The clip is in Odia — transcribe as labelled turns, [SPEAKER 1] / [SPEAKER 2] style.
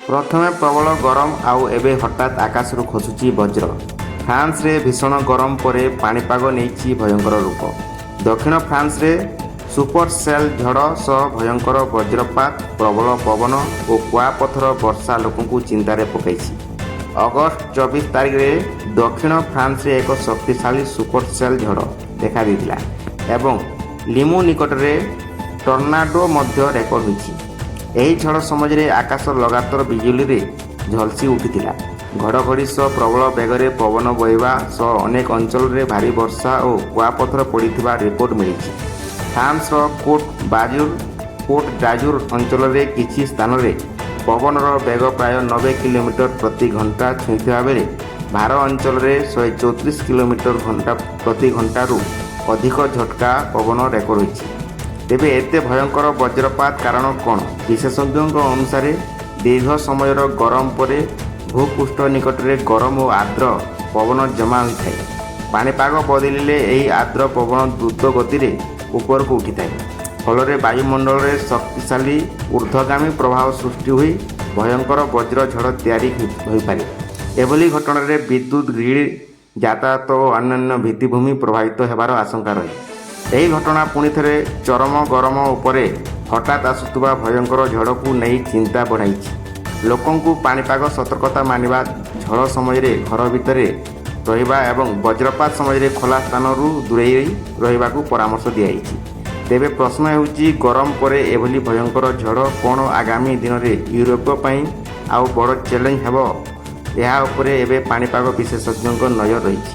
[SPEAKER 1] ପ୍ରଥମେ ପ୍ରବଳ ଗରମ, ଆଉ ଏବେ ହଠାତ୍ ଆକାଶରୁ ଖସୁଛି ବଜ୍ର। ଫ୍ରାନ୍ସରେ ଭୀଷଣ ଗରମ ପରେ ପାଣିପାଗ ନେଇଛି ଭୟଙ୍କର ରୂପ। ଦକ୍ଷିଣ ଫ୍ରାନ୍ସରେ ସୁପରସେଲ୍ ଝଡ଼ ସହ ଭୟଙ୍କର ବଜ୍ରପାତ, ପ୍ରବଳ ପବନ ଓ କୁଆପଥର ବର୍ଷା ଲୋକଙ୍କୁ ଚିନ୍ତାରେ ପକାଇଛି। ଅଗଷ୍ଟ 24 ତାରିଖରେ ଦକ୍ଷିଣ ଫ୍ରାନ୍ସରେ ଏକ ଶକ୍ତିଶାଳୀ ସୁପରସେଲ୍ ଝଡ଼ ଦେଖାଦେଇଥିଲା ଏବଂ ଲିମୁ ନିକଟରେ ଟର୍ନାଡୋ ମଧ୍ୟ ରେକର୍ଡ ହୋଇଛି। ଏହି ଝଡ଼ ସମୟରେ ଆକାଶ ଲଗାତାର ବିଜୁଳିରେ ଝଲସି ଉଠିଥିଲା। ଘଡ଼ଘଡ଼ି ସହ ପ୍ରବଳ ବେଗରେ ପବନ ବହିବା ସହ ଅନେକ ଅଞ୍ଚଳରେ ଭାରୀ ବର୍ଷା ଓ କୁଆପଥର ପଡ଼ିଥିବା ରିପୋର୍ଟ ମିଳିଛି। ଫ୍ରାନ୍ସର କୋଟ୍ ଡାଜୁର ଅଞ୍ଚଳରେ କିଛି ସ୍ଥାନରେ ପବନର ବେଗ ପ୍ରାୟ 90 କିଲୋମିଟର ପ୍ରତି ଘଣ୍ଟା ଛୁଇଁଥିବା ବେଳେ ଭାର ଅଞ୍ଚଳରେ 134 କିଲୋମିଟର ପ୍ରତି ଘଣ୍ଟାରୁ ଅଧିକ ଝଟକା ପବନ ରେକର୍ଡ ହୋଇଛି। ତେବେ ଏତେ ଭୟଙ୍କର ବଜ୍ରପାତ କାରଣ କ'ଣ? ବିଶେଷଜ୍ଞଙ୍କ ଅନୁସାରେ, ଦୀର୍ଘ ସମୟର ଗରମ ପରେ ଭୂପୃଷ୍ଠ ନିକଟରେ ଗରମ ଓ ଆର୍ଦ୍ର ପବନ ଜମା ହୋଇଥାଏ। ପାଣିପାଗ ବଦଳିଲେ ଏହି ଆର୍ଦ୍ର ପବନ ଦ୍ରୁତ ଗତିରେ ଉପରକୁ ଉଠିଥାଏ। ଫଳରେ ବାୟୁମଣ୍ଡଳରେ ଶକ୍ତିଶାଳୀ ଉର୍ଦ୍ଧ୍ୱଗାମୀ ପ୍ରବାହ ସୃଷ୍ଟି ହୋଇ ଭୟଙ୍କର ବଜ୍ର ଝଡ଼ ତିଆରି ହୋଇପାରେ। ଏଭଳି ଘଟଣାରେ ବିଦ୍ୟୁତ୍ ଗ୍ରିଡ୍, ଯାତାୟାତ ଓ ଅନ୍ୟାନ୍ୟ ଭିତ୍ତିଭୂମି ପ୍ରଭାବିତ ହେବାର ଆଶଙ୍କା ରହେ। ଏହି ଘଟଣା ପୁଣିଥରେ ଚରମ ଗରମ ଉପରେ ହଠାତ୍ ଆସୁଥିବା ଭୟଙ୍କର ଝଡ଼କୁ ନେଇ ଚିନ୍ତା ବଢ଼ାଇଛି। ଲୋକଙ୍କୁ ପାଣିପାଗ ସତର୍କତା ମାନିବା, ଝଡ଼ ସମୟରେ ଘର ଭିତରେ ରହିବା ଏବଂ ବଜ୍ରପାତ ସମୟରେ ଖୋଲା ସ୍ଥାନରୁ ଦୂରେଇ ରହିବାକୁ ପରାମର୍ଶ ଦିଆଯାଇଛି। ତେବେ ପ୍ରଶ୍ନ ହେଉଛି, ଗରମ ପରେ ଏଭଳି ଭୟଙ୍କର ଝଡ଼ କ'ଣ ଆଗାମୀ ଦିନରେ ୟୁରୋପ ପାଇଁ ଆଉ ବଡ଼ ଚ୍ୟାଲେଞ୍ଜ ହେବ? ଏହା ଉପରେ ଏବେ ପାଣିପାଗ ବିଶେଷଜ୍ଞଙ୍କ ନଜର ରହିଛି।